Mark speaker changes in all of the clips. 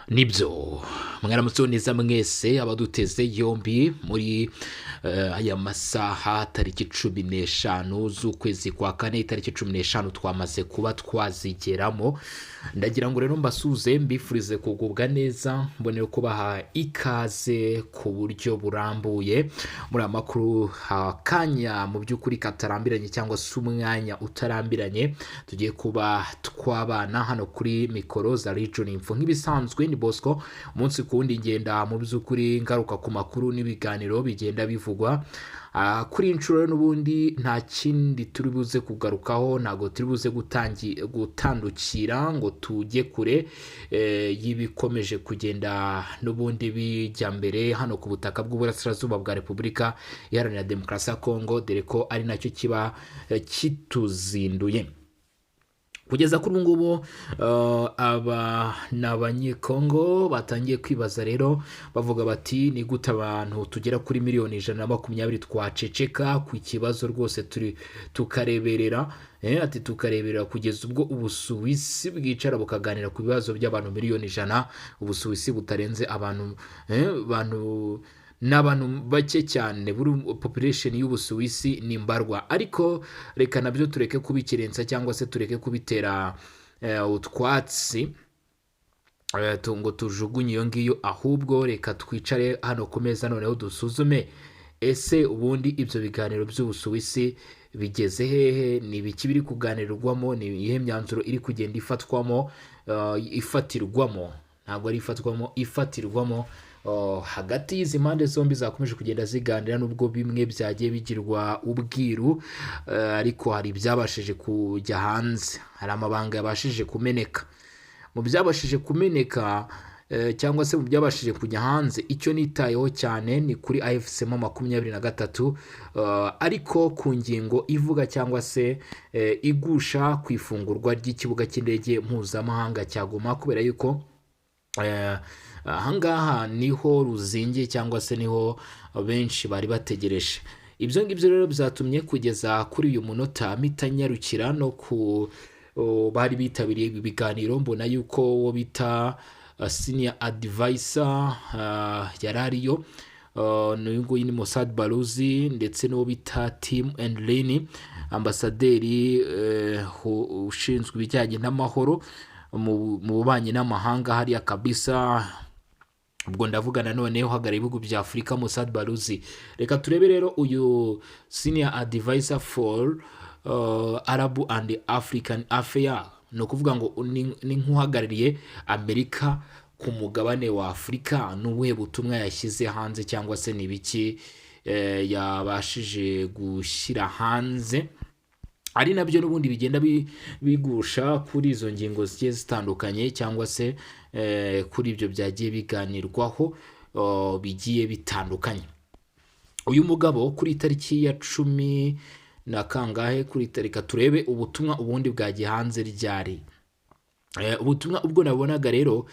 Speaker 1: Nibyo, mwaramutseho neza mwese abaduteze yombi muri aya masaha, tariki 15 z'ukwezi kwa kane. Itariki 15 twamaze kuba twazigeramo. Ndagira ngo rero mbasuze, mbifurize kugubwa neza, mbonere kubaha ikaze ku buryo burambuye muri aya makuru. Akanya mu by'ukuri katarambiranye cyangwa se umwanya utarambiranye tugiye kuba twabana hano kuri mikoro za Region Info. Nk'ibisanzwe ni Bosco, umunsi ku wundi ngenda mu by'ukuri ngaruka ku makuru n'ibiganiro bigenda bivugwa. Kuri iyi nshuro rero n'ubundi nta kindi turi buze kugarukaho, ntabwo turi buze gutandukira ngo tujye kure y'ibikomeje kugenda n'ubundi bijya mbere hano ku butaka bw'uburasirazuba bwa Repubulika Iharanira Demokarasi ya Kongo, dore ko ari nacyo kiba kituzinduye kugeza kuri ubu ngubu. Aba ni Abanyekongo batangiye kwibaza rero, bavuga bati: "Ni gute abantu tugera kuri miliyoni 120 twaceceka ku kibazo rwose turi tukareberera?" Ati tukareberera kugeza ubwo Ubusuwisi bwicara bukaganira ku bibazo by'abantu miliyoni 100. Ubusuwisi butarenze abantu ni abantu bake cyane, buri population y'Ubusuwisi ni mbarwa. Ariko reka nabyo tureke kubikerensa cyangwa se tureke kubitera utwatsi ngo tujugunye iyo ngiyo, ahubwo reka twicare hano ku meza noneho dusuzume: ese ubundi ibyo biganiro by'Ubusuwisi bigeze hehe? Ni ibiki biri kuganirwamo? Ni iyihe myanzuro iri kugenda ifatwamo, ifatirwamo, ntabwo ari ifatwamo, ifatirwamo hagati y'izi mpande zombi zakomeje kugenda ziganira? Nubwo bimwe byagiye bigirwa ubwiru, ariko hari ibyabashije kujya hanze, hari amabanga yabashije kumeneka. Mu byabashije kumeneka cyangwa se mu byabashije kujya hanze, icyo nitayeho cyane ni kuri AFC M 23, ariko ku ngingo ivuga cyangwa se igusha ku ifungurwa ry'ikibuga cy'indege mpuzamahanga cya Goma, kubera yuko ahangaha niho ruzingiye cyangwa se niho benshi bari bategereje. Ibyo ngibyo rero byatumye kugeza kuri uyu munota mpita nyarukira no ku bari bitabiriye ibi biganiro, mbona yuko uwo bita senior advisor yari ariyo, n'uyu nguyu ni Massad Boulos, ndetse n'uwo bita Tim Enlin, ambasaderi ushinzwe ibijyanye n'amahoro mu bubanyi n'amahanga hariya kabisa. Ubwo ndavuga nanone uhagarariye ibihugu bya Afurika, Massad Boulos. Reka turebe rero uyu senior advisor for Arab and African Affairs, ni ukuvuga ngo ni nk'uhagarariye Amerika ku mugabane wa Afurika. Ni ubuhe butumwa yashyize hanze cyangwa se ni ibiki yabashije gushyira hanze, ari nabyo n'ubundi bigenda bigusha kuri izo ngingo zigiye zitandukanye cyangwa se kuri ibyo byagiye biganirwaho bigiye bitandukanye? Uyu mugabo kuri tariki ya cumi na kangahe, kuri reka turebe ubutumwa ubundi bwagiye hanze ryari. Ubutumwa ubwo nabonaga rero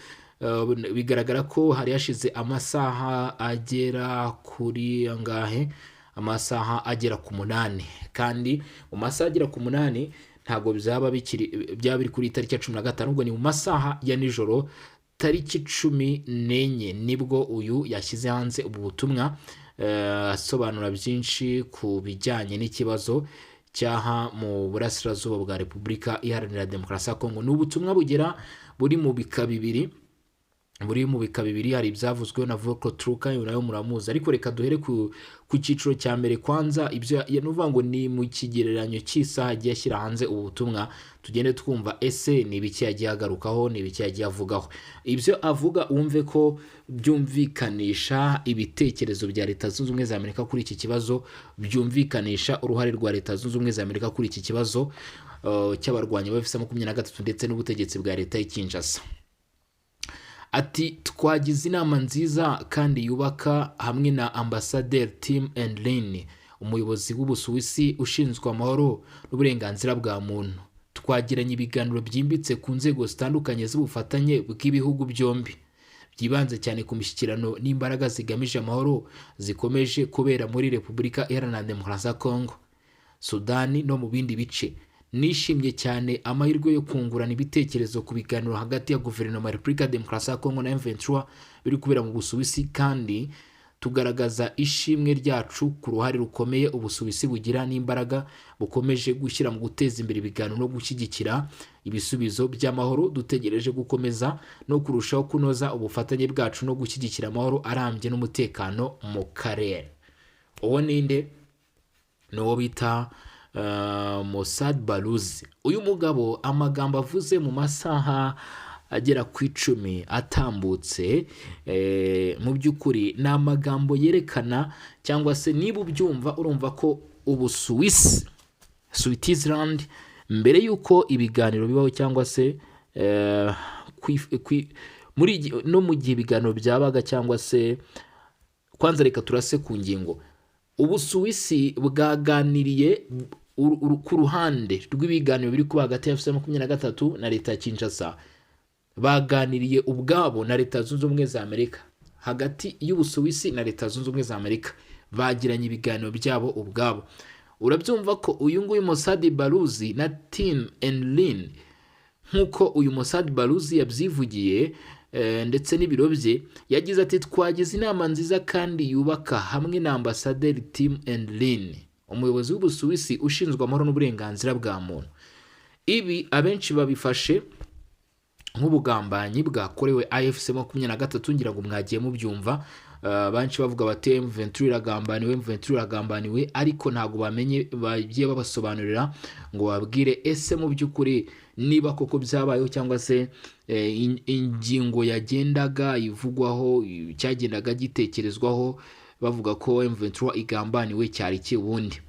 Speaker 1: bigaragara ko hari hashize amasaha agera kuri angahe? Amasaha agera ku 8. Kandi mu masaha agera ku 8 ntabwo byaba bikiri, byaba biri kuri tariki ya 15. Ubwo ni mu masaha ya nijoro, tariki 14, nibwo uyu yashyize hanze ubu butumwa, asobanura byinshi ku bijyanye n'ikibazo cyaha mu burasirazuba bwa Repubulika Iharanira Demokarasi ya Kongo. Ni ubutumwa bugera buri mu bika bibiri, buri mu bika bibiri. Hari ibyavuzwe na Volker Turk, nawe muramuzi, ariko reka duhere ku cyiciro cya mbere kwanza. Ibyo ni ukuvuga ngo ni mu kigereranyo cy'isaha agiye ashyira hanze ubu butumwa, tugende twumva ese ni ibiki yagiye agarukaho, ni ibiki yagiye avugaho. Ibyo avuga wumve ko byumvikanisha ibitekerezo bya Leta Zunze Ubumwe za Amerika kuri iki kibazo, byumvikanisha uruhare rwa Leta Zunze Ubumwe za Amerika kuri iki kibazo cy'abarwanyi ba AFC 23 ndetse n'ubutegetsi bwa leta y'i Kinshasa. Ati: "Twagize inama nziza kandi yubaka hamwe na Ambasaderi Tim Enlin, umuyobozi w'Ubusuwisi ushinzwe amahoro n'uburenganzira bwa muntu. Twagiranye ibiganiro byimbitse ku nzego zitandukanye z'ubufatanye bw'ibihugu byombi, byibanze cyane ku mishyikirano n'imbaraga zigamije amahoro zikomeje kubera muri Repubulika Iharanira Demokarasi ya Kongo, Sudani no mu bindi bice. Nishimye cyane amahirwe yo kungurana ibitekerezo ku biganiro hagati ya guverinoma ya Repubulika ya Demokarasi ya Kongo na M23 biri kubera mu Busuwisi, kandi tugaragaza ishimwe ryacu ku ruhare rukomeye Ubusuwisi bugira n'imbaraga bukomeje gushyira mu guteza imbere ibiganiro no gushyigikira ibisubizo by'amahoro. Dutegereje gukomeza no kurushaho kunoza ubufatanye bwacu no gushyigikira amahoro arambye n'umutekano mu karere. Uwo ninde? Ni uwo bita Massad Boulos. Uyu mugabo, amagambo avuze mu masaha agera ku 10 atambutse, mu by'ukuri ni amagambo yerekana, cyangwa se niba ubyumva urumva ko Ubusuwisi, Switzerland, mbere y'uko ibiganiro bibaho cyangwa se no mu gihe ibiganiro byabaga, cyangwa se kwanza reka turase ku ngingo. Ubusuwisi bwaganiriye ku ruhande rw'ibiganiro biri kuba hagati ya AFC 23 na leta ya Kinshasa. Baganiriye ubwabo na Leta Zunze Ubumwe za Amerika. Hagati y'Ubusuwisi na Leta Zunze Ubumwe za Amerika bagiranye ibiganiro byabo ubwabo. Urabyumva ko uyu nguyu Massad Boulos na Tim Enlin, nk'uko uyu Massad Boulos yabyivugiye ndetse n'ibiro bye, yagize ati: "Twagize inama nziza kandi yubaka hamwe na Ambasaderi Tim Enlin, umuyobozi w'Ubusuwisi ushinzwe amahoro n'uburenganzira bwa muntu." Ibi abenshi babifashe nk'ubugambanyi bwakorewe AFC 23. Ngira ngo mwagiye mubyumva, benshi bavuga bati M23 iragambaniwe, M23 iragambaniwe, ariko ntabwo bamenye bagiye babasobanurira ngo babwire ese mu by'ukuri niba koko byabayeho, cyangwa se ingingo yagendaga ivugwaho, cyagendaga gitekerezwaho bavuga ko M23 igambaniwe cyari iki ubundi?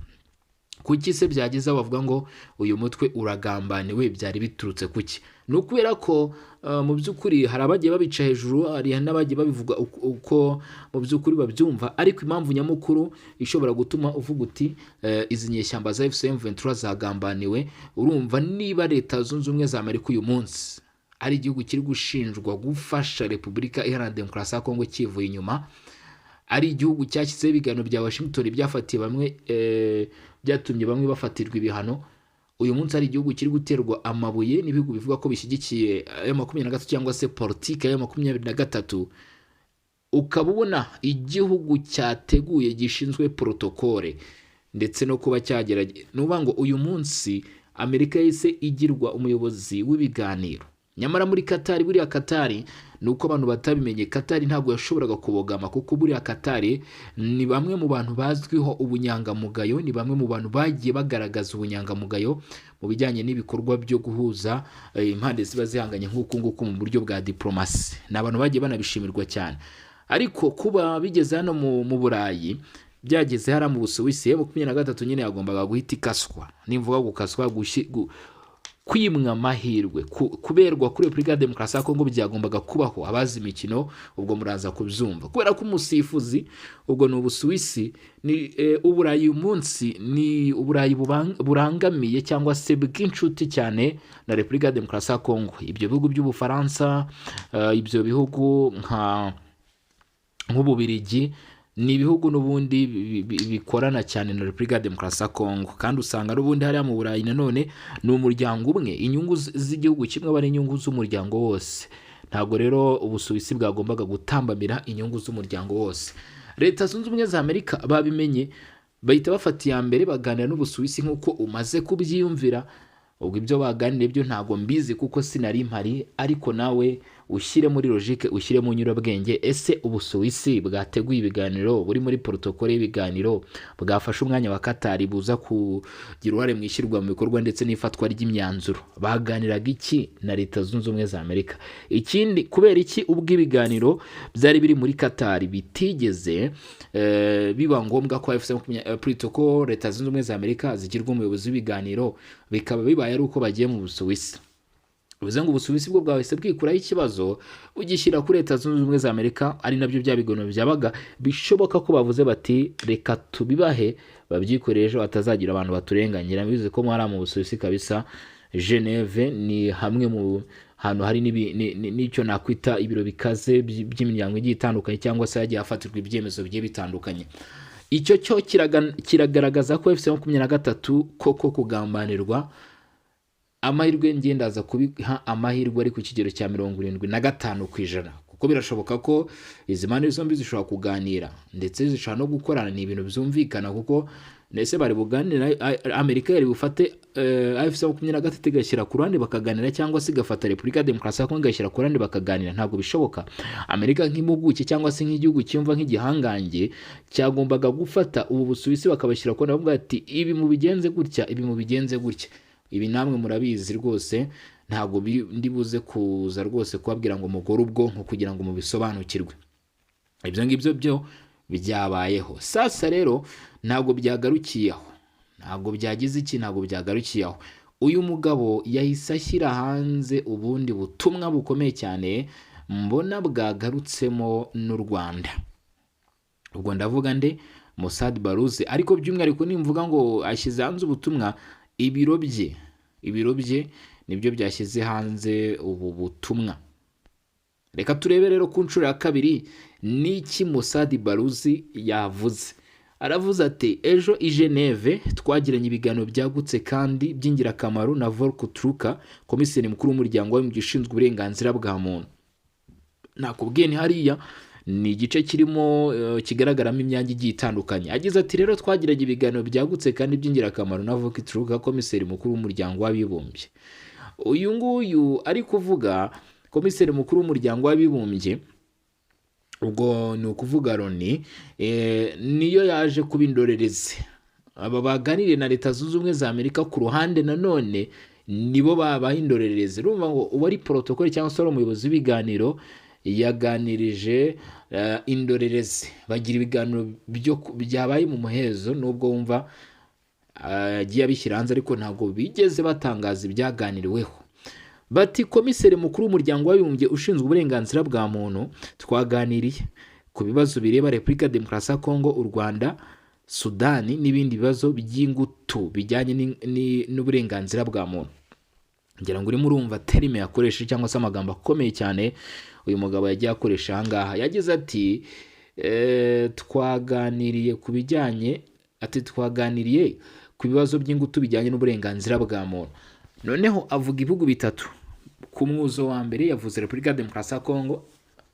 Speaker 1: Kuki se byageze aho bavuga ngo uyu mutwe uragambaniwe? Byari biturutse kuki? Ni ukubera ko mu by'ukuri hari abagiye babica hejuru, hari n'abagiye babivuga uko mu by'ukuri babyumva, ariko impamvu nyamukuru ishobora gutuma uvuga uti izi nyeshyamba za AFC M23 zagambaniwe, urumva niba Leta Zunze Ubumwe za Amerika uyu munsi ari igihugu kiri gushinjwa gufasha Repubulika Iharanira Demokarasi ya Kongo kivuye inyuma, ari igihugu cyashyizeho ibiganiro bya Washington byafatiye bamwe, byatumye bamwe bafatirwa ibihano, uyu munsi ari igihugu kiri guterwa amabuye n'ibihugu bivuga ko bishyigikiye ayo 23 cyangwa se politiki ya 23, ukaba ubona igihugu cyateguye, gishinzwe protocole ndetse no kuba cyagera, ni ukuvuga ngo uyu munsi Amerika yahise igirwa umuyobozi w'ibiganiro, nyamara muri Katari, buriya Katari ni uko abantu batabimenye, Katari ntabwo yashoboraga kubogama, kuko buriya Katari ni bamwe mu bantu bazwiho ubunyangamugayo, ni bamwe mu bantu bagiye bagaragaza ubunyangamugayo mu bijyanye n'ibikorwa byo guhuza impande ziba zihanganye nk'uku nguku mu buryo bwa diplomasi. Ni abantu bagiye banabishimirwa cyane. Ariko kuba bigeze hano mu Burayi, byageze hariya mu Busuwisi, 23 nyine yagombaga guhita ikaswa. Nimvuga gukaswa, kwimwa amahirwe, kuberwa kuri Repubulika ya Demokarasi ya Kongo byagombaga kubaho. Abazi imikino ubwo muraza kubyumva, kubera ko umusifuzi ubwo ni Ubusuwisi, ni Uburayi. Uyu munsi ni Uburayi burangamiye cyangwa se bw'inshuti cyane na Repubulika ya Demokarasi ya Kongo. Ibyo bihugu by'Ubufaransa, ibyo bihugu nka nk'Ububirigi, ni ibihugu n'ubundi bikorana cyane na Repubulika ya Demokarasi ya Kongo, kandi usanga n'ubundi hariya mu Burayi nanone ni umuryango umwe. Inyungu z'igihugu kimwe aba ari inyungu z'umuryango wose. Ntabwo rero Ubusuwisi bwagombaga gutambamira inyungu z'umuryango wose. Leta Zunze Ubumwe za Amerika babimenye, bahita bafata iya mbere baganira n'Ubusuwisi nk'uko umaze kubyiyumvira. Ubwo ibyo baganiriye byo ntabwo mbizi kuko sinari mpari, ariko nawe ushyire muri logique, ushyire mu nyurabwenge: ese Ubusuwisi bwateguye ibiganiro, buri muri protocole y'ibiganiro, bwafashe umwanya wa Katari buza kugira uruhare mu ishyirwa mu bikorwa ndetse n'ifatwa ry'imyanzuro, baganiraga iki na Leta Zunze Ubumwe za Amerika? Ikindi, kubera iki ubwo ibiganiro byari biri muri Katari bitigeze biba ngombwa ko AFC plutôt ko Leta Zunze Ubumwe za Amerika zigirwa umuyobozi w'ibiganiro, bikaba bibaye ari uko bagiye mu Busuwisi? Bivuze ngo Ubusuwisi bwo bwahise bwikuraho ikibazo, bugishyira kuri Leta Zunze Ubumwe za Amerika, ari nabyo bya biganiro byabaga bishoboka ko bavuze bati reka tubibahe babyikorere, ejo hatazagira abantu baturenganyira. Bivuze ko mwari mu Busuwisi kabisa, Geneve ni hamwe mu hantu hari n'icyo nakwita ibiro bikaze by'imiryango igiye itandukanye, cyangwa se hagiye hafatirwa ibyemezo bigiye bitandukanye. Icyo cyo kiragaragaza ko AFC 23 koko kugambanirwa. Amahirwe ngendaza kubiha amahirwe ari ku kigero cya 75%, kuko birashoboka ko izi mpande zombi zishobora kuganira ndetse zishobora no gukorana. Ni ibintu byumvikana, kuko ndetse bari buganira, Amerika yari bufate AFC 23 igashyira ku ruhande bakaganira, cyangwa se igafata Repubulika ya Demokarasi ya Kongo igashyira ku ruhande bakaganira? Ntabwo bishoboka. Amerika nk'impuguke cyangwa se nk'igihugu cyumva nk'igihangange cyagombaga gufata ubu Busuwisi bakabashyira ku ruhande, bavuga ati: "Ibi mubigenze gutya, ibi mubigenze gutya." Ibi namwe murabizi rwose, ntabwo ndi buze kuza rwose kubabwira ngo mugore ubwonko kugira ngo mubisobanukirwe. Ibyo ngibyo byo byabayeho. Sasa rero ntabwo byagarukiye aho, ntabwo byagize iki, ntabwo byagarukiye aho. Uyu mugabo yahise ashyira hanze ubundi butumwa bukomeye cyane, mbona bwagarutsemo n'u Rwanda. Ubwo ndavuga nde? Massad Boulos. Ariko by'umwihariko nimvuga ngo ashyize hanze ubutumwa, ibiro bye nibyo byashyize hanze ubu butumwa. Reka turebe rero ku nshuro ya kabiri n'iki Massad Boulos yavuze. Aravuze ati: "Ejo i Geneve twagiranye ibiganiro byagutse kandi by'ingirakamaro na Volker Turk, komiseri mukuru w'Umuryango w'Abibumbye ushinzwe uburenganzira bwa muntu." Nakubwiye ni hariya ni igice kirimo kigaragaramo imyanya igiye itandukanye. Agize ati: "Rero twagiranye ibiganiro byagutse kandi by'ingirakamaro na Volker Turk, komiseri mukuru w'Umuryango w'Abibumbye." Uyu nguyu ari kuvuga komiseri mukuru w'Umuryango w'Abibumbye, ubwo ni ukuvuga Loni, niyo yaje kuba indorerezi. Aba baganiriye na Leta Zunze Ubumwe za Amerika ku ruhande, nanone nibo babaye indorerezi. Urumva ngo uwari protocole cyangwa se wari umuyobozi w'ibiganiro yaganirije indorerezi, bagira ibiganiro byabaye mu muhezo, nubwo wumva yagiye abishyira hanze, ariko ntabwo bigeze batangaza ibyaganiriweho. Bati: "Komiseri mukuru w'Umuryango w'Abibumbye ushinzwe uburenganzira bwa muntu, twaganiriye ku bibazo bireba Repubulika ya Demokarasi ya Kongo, u Rwanda, Sudani n'ibindi bibazo by'ingutu bijyanye n'uburenganzira bwa muntu." Ngira ngo urimo urumva terme yakoresheje cyangwa se amagambo akomeye cyane uyu mugabo yagiye akoresha aha ngaha. Yagize ati twaganiriye ku bijyanye, ati: "Twaganiriye ku bibazo by'ingutu bijyanye n'uburenganzira bwa muntu." Noneho avuga ibihugu bitatu. Ku mwuzo wa mbere yavuze Repubulika ya Demokarasi ya Kongo,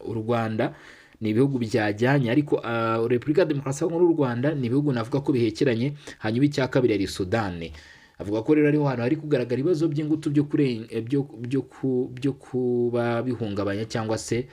Speaker 1: u Rwanda, ni ibihugu byajyanye, ariko Repubulika ya Demokarasi ya Kongo n'u Rwanda ni ibihugu navuga ko bihekeranye. Hanyuma icya kabiri yari Sudani. Avuga ko rero ariho hantu hari kugaragara ibibazo by'ingutu byo kuba bihungabanya cyangwa se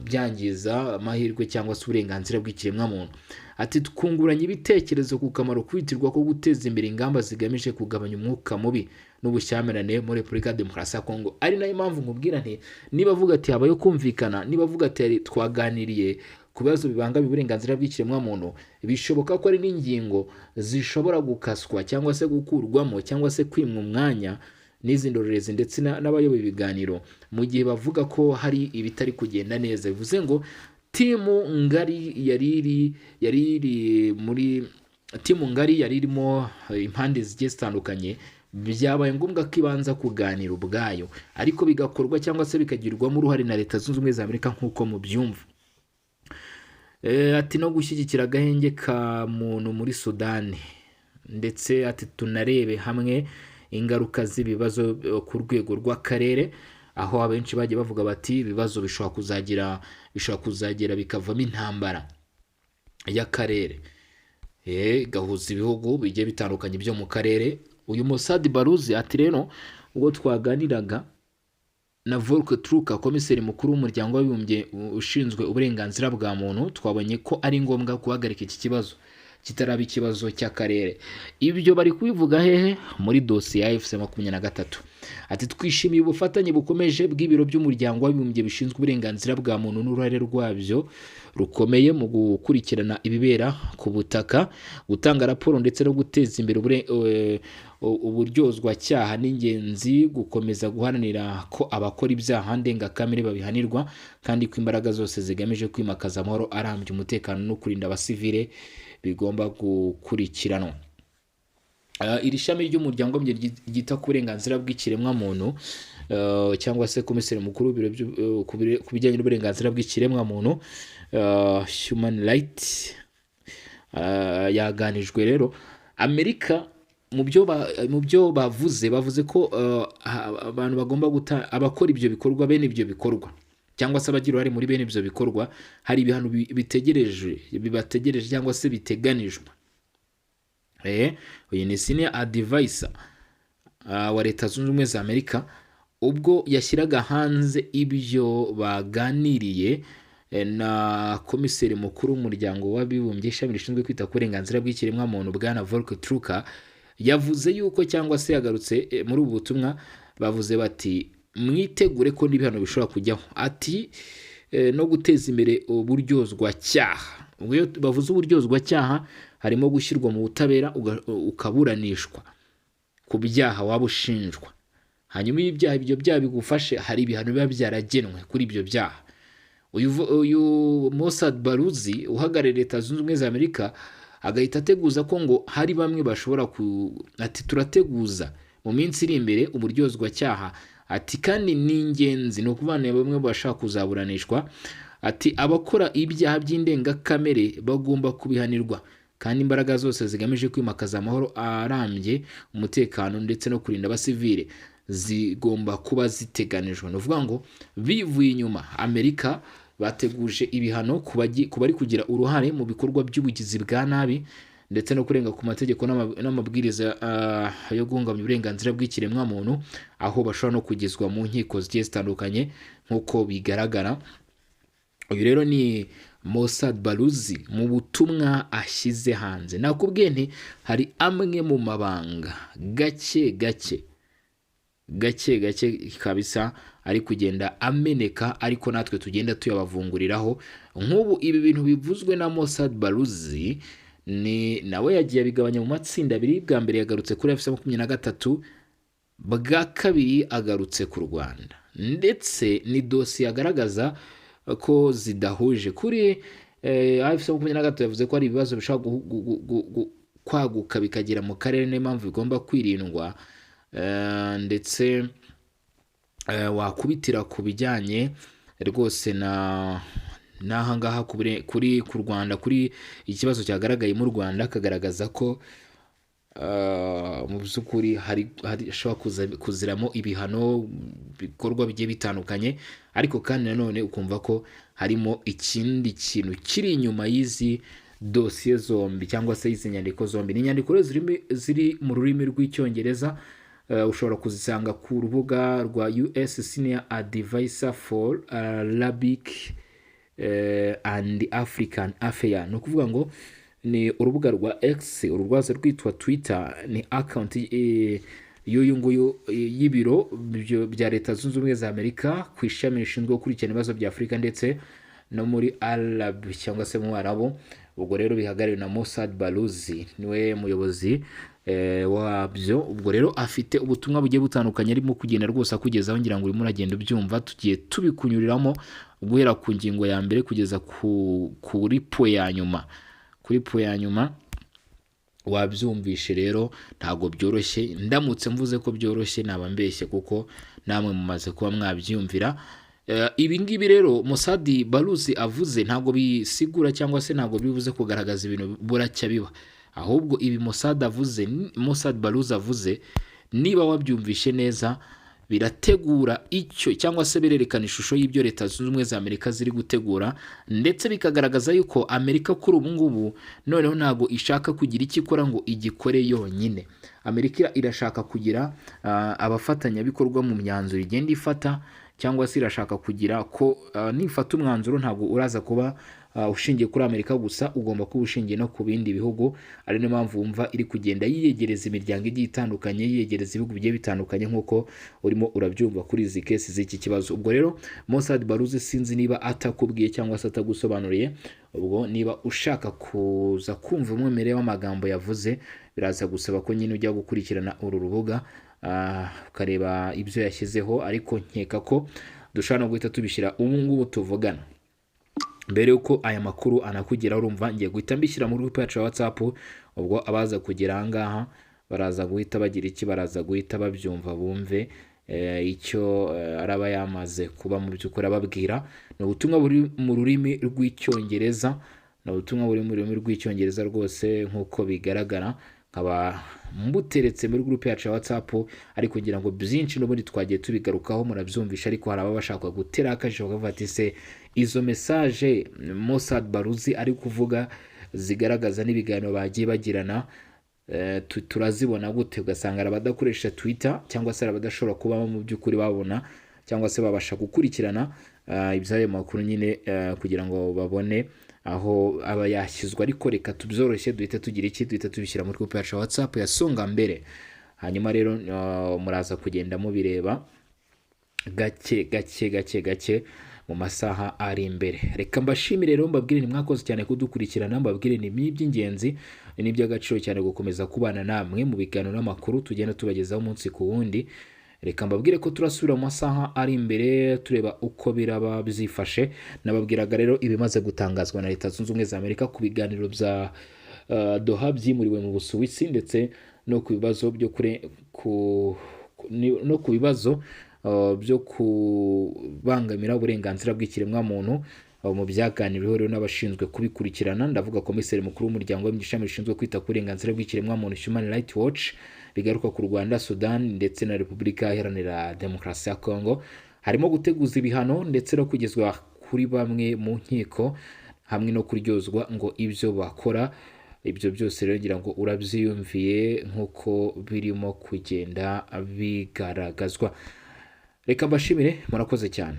Speaker 1: byangiza amahirwe cyangwa se uburenganzira bw'ikiremwamuntu. Ati: "Twunguranye ibitekerezo ku kamaro kwitirwa ko guteza imbere ingamba zigamije kugabanya umwuka mubi n'ubushyamirane muri Repubulika ya Demokarasi ya Kongo." Ari nayo mpamvu nkubwira nti niba avuga ati habayeho kumvikana, niba avuga ati twaganiriye ku bibazo bibangamiye uburenganzira bw'ikiremwamuntu, bishoboka ko ari n'ingingo zishobora gukaswa cyangwa se gukurwamo cyangwa se kwimwa umwanya n'izi ndorerezi ndetse n'abayoboye ibiganiro, mu gihe bavuga ko hari ibitari kugenda neza. Bivuze ngo team ngari yari iri muri team ngari yari irimo impande zigiye zitandukanye, byabaye ngombwa ko ibanza kuganira ubwayo, ariko bigakorwa cyangwa se bikagirwamo uruhare na Leta Zunze Ubumwe za Amerika nk'uko mubyumva. Ati: "No gushyigikira agahenge ka muntu muri Sudani." Ndetse ati: "Tunarebe hamwe ingaruka z'ibibazo ku rwego rw'akarere," aho abenshi bagiye bavuga bati ibibazo bishobora kuzagera bikavamo intambara y'akarere, igahuza ibihugu bigiye bitandukanye byo mu karere. Uyu Massad Boulos ati: "Rero ubwo twaganiraga na Volker Turk, komiseri mukuru w'Umuryango w'Abibumbye ushinzwe uburenganzira bwa muntu, twabonye ko ari ngombwa guhagarika iki kibazo kitaraba ikibazo cy'akarere." Ibyo bari kubivuga hehe? Muri dosiye ya AFC 23. Ati: "Twishimiye ubufatanye bukomeje bw'ibiro by'Umuryango w'Abibumbye bishinzwe uburenganzira bwa muntu n'uruhare rwabyo rukomeye mu gukurikirana ibibera ku butaka, gutanga raporo ndetse no guteza imbere uburyozwacyaha. N'ingenzi gukomeza guharanira ko abakora ibyaha ndengakamere babihanirwa, kandi ko imbaraga zose zigamije kwimakaza amahoro arambye, umutekano no kurinda abasivile bigomba gukurikiranwa." Iri shami ry'Umuryango w'Abibumbye ryita ku burenganzira bw'ikiremwamuntu, cyangwa se komiseri mukuru w'ibiro ku bijyanye n'uburenganzira bw'ikiremwamuntu, human right, yaganijwe rero. Amerika Mu byo bavuze ko abantu bagomba guta abakora ibyo bikorwa, bene ibyo bikorwa, cyangwa se abagira uruhare muri bene ibyo bikorwa, hari ibihano bitegereje, bibategereje cyangwa se biteganijwe. Uyu ni senior advisor wa Leta Zunze Ubumwe za Amerika, ubwo yashyiraga hanze ibyo baganiriye na komiseri mukuru w'Umuryango w'Abibumbye, ishami rishinzwe kwita ku burenganzira bw'ikiremwamuntu, bwana Volker Turk, yavuze yuko, cyangwa se yagarutse muri ubu butumwa, bavuze bati: "Mwitegure ko n'ibihano bishobora kujyaho." Ati no guteza imbere uburyozwacyaha. Ubwo iyo bavuze uburyozwacyaha, harimo gushyirwa mu butabera, ukaburanishwa ku byaha waba ushinjwa. Hanyuma iyo ibyo byaha bigufashe, hari ibihano biba byaragenwe kuri ibyo byaha. Uyu Massad Boulos uhagarariye Leta Zunze Ubumwe za Amerika agahita ateguza ko ngo hari bamwe bashobora ku, ati: "Turateguza mu minsi iri imbere uburyozwacyaha." Ati: "Kandi ni ingenzi." Ni ukuvuga ni bamwe bashaka kuzaburanishwa. Ati: "Abakora ibyaha by'indengakamere bagomba kubihanirwa, kandi imbaraga zose zigamije kwimakaza amahoro arambye, umutekano ndetse no kurinda abasivile zigomba kuba ziteganijwe." Ni ukuvuga ngo bivuye inyuma, Amerika bateguje ibihano ku bari kugira uruhare mu bikorwa by'ubugizi bwa nabi ndetse no kurenga ku mategeko n'amabwiriza yo guhungabanya uburenganzira bw'ikiremwamuntu, aho bashobora no kugezwa mu nkiko zigiye zitandukanye nk'uko bigaragara. Uyu rero ni Massad Boulos mu butumwa ashyize hanze. Nakubwiye nti hari amwe mu mabanga gake gake gake gake kabisa ari kugenda ameneka, ariko natwe tugenda tuyabavunguriraho. Nk'ubu ibi bintu bivuzwe na Massad Boulos, ni nawe yagiye abigabanya mu matsinda abiri. Bwa mbere yagarutse kuri AFC 23, bwa kabiri agarutse ku Rwanda, ndetse ni dosiye agaragaza ko zidahuje. Kuri AFC 23 yavuze ko hari ibibazo bishobora kwaguka bikagera mu karere, niyo mpamvu bigomba kwirindwa. Ndetse wakubitira ku bijyanye rwose na n'aha ngaha kuri ku Rwanda, kuri ikibazo cyagaragaye mu Rwanda, akagaragaza ko mu by'ukuri hari hashobora kuziramo ibihano, bikorwa bigiye bitandukanye. Ariko kandi nanone ukumva ko harimo ikindi kintu kiri inyuma y'izi dosiye zombi, cyangwa se y'izi nyandiko zombi. Ni inyandiko rero ziri mu rurimi rw'Icyongereza. Ushobora kuzisanga ku rubuga rwa US Senior Advisor for Arabic and African Affairs. Ni ukuvuga ngo ni urubuga rwa X, uru rwaza rwitwa Twitter, ni account y'uyu nguyu, y'ibiro bya Leta Zunze Ubumwe za Amerika ku ishami rishinzwe gukurikirana ibibazo bya Afurika ndetse no muri Arab, cyangwa se mu Arabu. Ubwo rero bihagarariwe na Massad Boulos, niwe muyobozi wabyo. Ubwo rero afite ubutumwa bugiye butandukanye arimo kugenda rwose akugezaho. Ngira ngo urimo uragenda ubyumva, tugiye tubikunyuriramo guhera ku ngingo ya mbere kugeza kuri point ya nyuma, kuri point ya nyuma. Wabyumvishe rero, ntabwo byoroshye. Ndamutse mvuze ko byoroshye naba mbeshye, kuko namwe mumaze kuba mwabyiyumvira. Ibi ngibi rero Massad Boulos avuze ntabwo bisigura, cyangwa se ntabwo bibuze kugaragaza ibintu buracya biba. Ahubwo ibi Massad avuze, Massad Boulos avuze, niba wabyumvishe neza, birategura icyo, cyangwa se birerekana ishusho y'ibyo Leta Zunze Ubumwe za Amerika ziri gutegura, ndetse bikagaragaza yuko Amerika kuri ubu ngubu noneho ntabwo ishaka kugira icyo ikora ngo igikore yonyine. Amerika irashaka kugira abafatanyabikorwa mu myanzuro igenda ifata, cyangwa se irashaka kugira ko nifata umwanzuro ntabwo uraza kuba ushingiye kuri Amerika gusa, ugomba kuba ushingiye no ku bindi bihugu. Ari niyo mpamvu wumva iri kugenda yiyegereza imiryango igiye itandukanye, yiyegereza ibihugu bigiye bitandukanye, nk'uko urimo urabyumva kuri izi case z'iki kibazo. Ubwo rero Massad Boulos, sinzi niba atakubwiye cyangwa se atagusobanuriye. Ubwo niba ushaka kuza kumva umwimerere w'amagambo yavuze, biraza gusaba ko nyine ujya gukurikirana uru rubuga, ukareba ibyo yashyizeho. Ariko nkeka ko dushobora no guhita tubishyira ubu ngubu tuvugana, mbere yuko aya makuru anakugeraho. Urumva ngiye guhita mbishyira muri group yacu ya WhatsApp. Ubwo abaza kugera aha ngaha baraza guhita bagira iki? Baraza guhita babyumva, bumve icyo araba yamaze kuba mu by'ukuri ababwira. Ni ubutumwa buri mu rurimi rw'Icyongereza, ni ubutumwa buri mu rurimi rw'Icyongereza rwose nk'uko bigaragara. Nkaba mbuteretse muri groupe yacu ya WhatsApp, ariko kugira ngo byinshi n'ubundi twagiye tubigarukaho murabyumvisha, ariko hari ababa bashaka gutera akajisho bakavuga ati: "Se izo message Massad Boulos ari kuvuga zigaragaza n'ibiganiro bagiye bagirana, turazibona gute?" Ugasanga hari abadakoresha Twitter cyangwa se hari abadashobora kuba mu by'ukuri babona cyangwa se babasha gukurikirana iby'ayo makuru nyine, kugira ngo babone aho aba yashyizwe. Ariko reka tubyoroshye, duhite tugira iki, duhite tubishyira muri groupe yacu ya WhatsApp ya Songa Mbere. Hanyuma rero muraza kugenda mubireba gake gake gake gake mu masaha ari imbere. Reka mbashimire rero, mbabwire ni mwakoze cyane kudukurikirana, mbabwire ni iby'ingenzi n'iby'agaciro cyane gukomeza kubana namwe mu biganiro n'amakuru tugenda tubagezaho umunsi ku wundi. Reka mbabwire ko turasubira mu masaha ari imbere tureba uko biraba byifashe. Nababwiraga rero ibimaze gutangazwa na Leta Zunze Ubumwe za Amerika ku biganiro bya Doha byimuriwe mu Busuwisi, ndetse no ku bibazo byo kure ku no ku bibazo byo kubangamira uburenganzira bw'ikiremwamuntu mu byaganiriweho rero n'abashinzwe kubikurikirana. Ndavuga komiseri mukuru w'umuryango w'ishami rishinzwe kwita ku burenganzira bw'ikiremwamuntu, Human Rights Watch, bigaruka ku Rwanda, Sudan ndetse na Repubulika Iharanira Demokarasi ya Congo. Harimo guteguza ibihano ndetse no kugezwa kuri bamwe mu nkiko hamwe no kuryozwa ngo ibyo bakora. Ibyo byose rero ngira ngo urabyiyumviye nk'uko birimo kugenda bigaragazwa. Reka mbashimire, murakoze cyane.